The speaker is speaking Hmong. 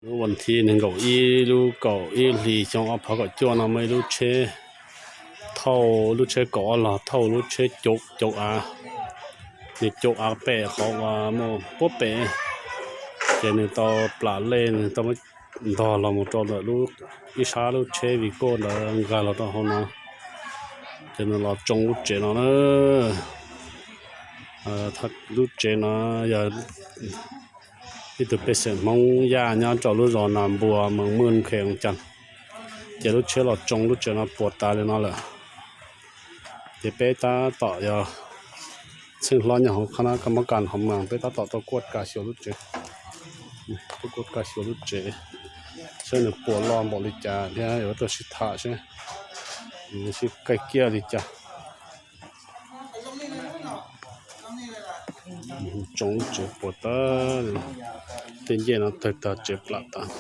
Lub vas thiv nees nkaum ib lub kaum ib hlis xyoo ob phav kaum cuaj no muaj ib lub tsheb thauj, lub tsheb kaum ob los thauj lub tsheb cauv av, nws cauv av pem qhov uas muaj puab pem, ces nws tau plam lej, nws tau muab ntog los mus rau ntawm lub, ib sab lub tsheb Vigo ntawd nkag los rau hauv no, ces nws los tsoo lub tsev no na. Lub tsev no yog ib tug pej xeem Hmoob Yaj nyob rau lub zos Nas Npuas, moos Mws, khe Loos Cas, ces lub tsheb los tsoo lub tsev no puas tas li no lawm. Ces peb tab tom yog txheej hlob nyob hauv qhov no, koj muab kas hauv mas peb tab tom tuaj kuaj kas xyuas lub tsev, tuaj kuaj kas xyuas lub tsev, saib nws puas loj npaum li cas thiab yuav tuaj sib tham seb nws sib kaij kiaj li cas. Tsoo lub tsev puas tas, tej ncej no tawg tag tsev plam tas.